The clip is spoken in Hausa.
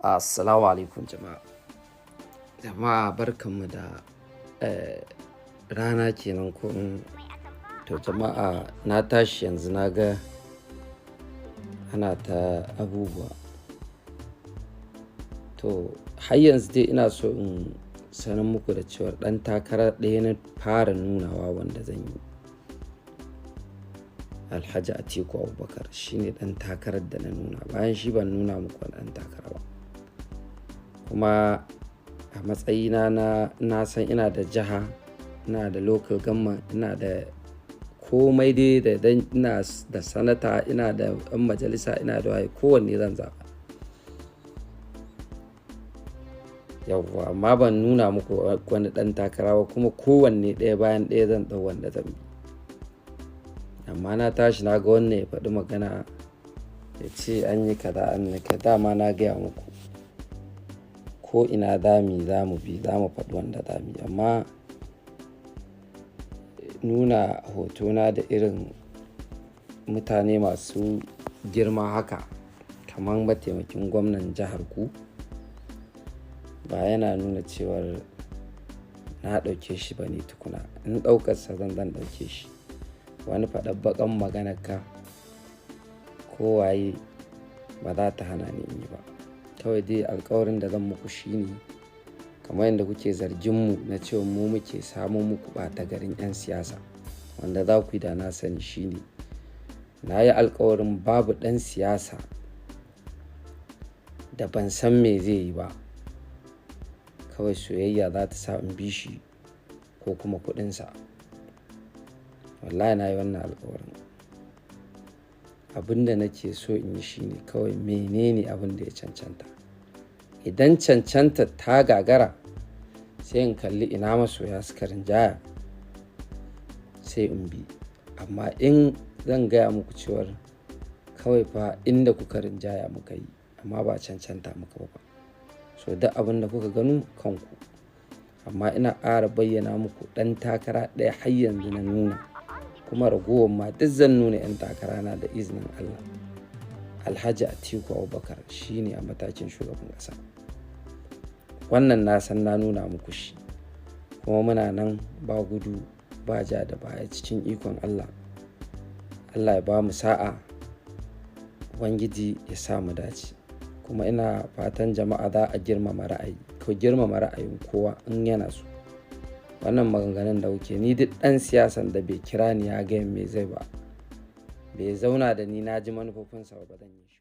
Assalamu alaikum jama'a. Jama'a barkanmu da rana kenan ko to jama'a, na tashi yanzu na ga ana ta abubuwa. To har yanzu dai ina so in sanar muku da cewar ɗan takara ɗaya na fara nunawa wanda zan yi. Alhaji Atiku Abubakar shine ɗan takarar da na nuna. Bayan shi ban nuna muku wani ɗan takara ba. Kuma a matsayina na san ina da jiha, ina da local government, ina da komai dai da dan ina da sanata, ina da ɗan majalisa, ina da waye, kowanne zan zaɓa. Yauwa, amma ban nuna muku wani ɗan takara ba, kuma kowanne ɗaya bayan ɗaya zan ɗau wanda zan bi. Amma na tashi na ga wannan ya faɗi magana ya ce an yi kaza an yi kaza, dama na gaya muku ko ina za mu bi, za mu faɗi wanda za mu yi. Amma nuna hotona da irin mutane masu girma haka kamar mataimakin gwamnan jihar ku ba yana nuna cewar na ɗauke shi ba ne tukuna. In ɗaukarsa zan ɗauke shi. Wani faɗar baƙan maganar ka ko waye ba za ta hana ni in yi ba. Kawai dai alkawarin da zan muku shine kamar yadda kuke zargin mu na cewa mu muke samo muku ɓata garin 'yan siyasa, wanda za ku yi da na sani shine na yi alkawarin babu ɗan siyasa da ban san me zai yi ba. Kawai soyayya za ta sa in bi shi ko kuma kuɗinsa. Wallahi na yi wannan alkawarin. Abin da nake so in yi shine kawai menene abin da ya cancanta. Idan cancanta ta gagara sai in kalli ina masoya suka rinjaya sai in bi. Amma in zan gaya muku cewar kawai fa inda kuka rinjaya muka yi amma ba cancanta muka ba. So duk abin da kuka gano kanku. Amma ina ƙara bayyana muku ɗan takara ɗaya har yanzu na nuna, kuma ragowar ma duk zan nuna 'yan takarana da izinin Allah. Alhaji Atiku Abubakar shine a matakin shugaban ƙasa. Wannan na san na nuna muku shi. Kuma muna nan ba gudu ba ja da baya cikin ikon Allah. Allah ya ba mu sa'a, Ubangiji ya sa mu dace. Kuma ina fatan jama'a za a girmama ra'ayi, ku girmama ra'ayin kowa in yana so. Wannan maganganun da kuke, ni duk ɗan siyasan da bai kira ni ya gaya me zai ba, bai zauna da ni na ji manufofinsa ba, ba zan yi shi.